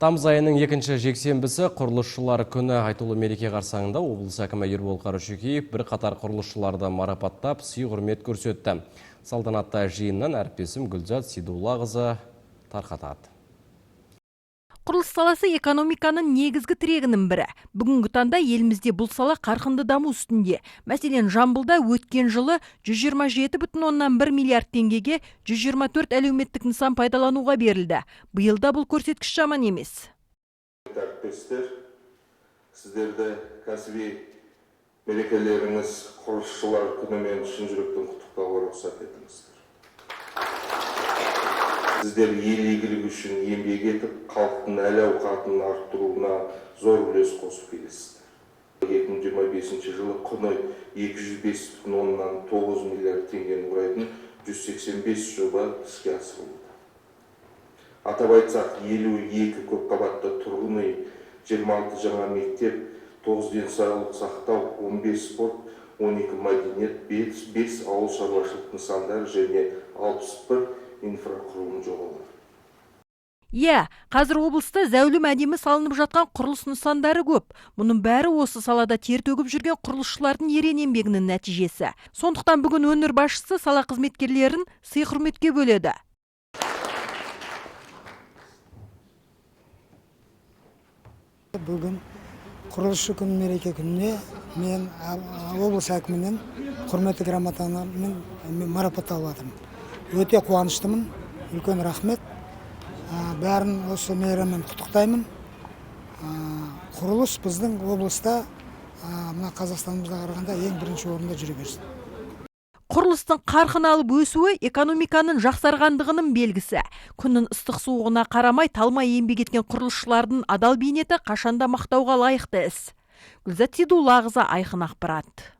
Тамыз айының екінші жексенбісі құрылысшылар күні. Айтулы мереке қарсаңында облыс әкімі Ербол Қарашөкеев бірқатар құрылысшыларды марапаттап, сый-құрмет көрсетті. Салтанатты жиыннан әріптесім Гүлзат Сейдуллақызы тарқатады. Құрылыс саласы экономиканың негізгі тірегінің бірі. Бүгінгі таңда елімізде бұл сала қарқынды даму үстінде. Мәселен, Жамбылда өткен жылы 127,1 миллиард теңгеге 124 әлеуметтік нысан пайдалануға берілді. Биыл да бұл көрсеткіш жаман емес. Әріптестер, сіздерді кәсіби мерекелеріңіз құрылысшылар күнімен шын жүректен құттықтауға рұқсат етіңіздер. Сіздер ел игілігі үшін еңбек етіп, халықтың әл-ауқатын арттыруына зор үлес қосып келесіздер. 2025 жылы құны 205,9 миллиард теңгені құрайтын 185 жоба іске асырылуда. Атап айтсақ, 52 көпқабатты тұрғын үй, 26 жаңа мектеп, 9 денсаулық сақтау, 15 спорт, 12 мәдениет, 5 ауыл шаруашылық нысандары және 61 инфрақұрылым жобалары. Иә, қазір облыста зәулім әдемі салынып жатқан құрылыс нысандары көп. Мұның бәрі осы салада тер төгіп жүрген құрылысшылардың ерен еңбегінің нәтижесі. Сондықтан бүгін өңір басшысы сала қызметкерлерін сый-құрметке бөледі. Бүгін құрылысшы күн мереке күніне мен облыс әкімінен құрметті грамотамен марапатталып жатырмын. Өте қуаныштымын, үлкен рахмет. Бәрін осы мейраммен құттықтаймын. Құрылыс біздің облыста, мына Қазақстанымызға қарағанда ең бірінші орында жүре берсін. Құрылыстың қарқын алып өсуі экономиканың жақсарғандығының белгісі. Күннің ыстық суығына қарамай талмай еңбек еткен құрылысшылардың адал бейнеті қашанда мақтауға лайықты іс. Гүлзат Сейдуллақызы, Айқын ақпарат.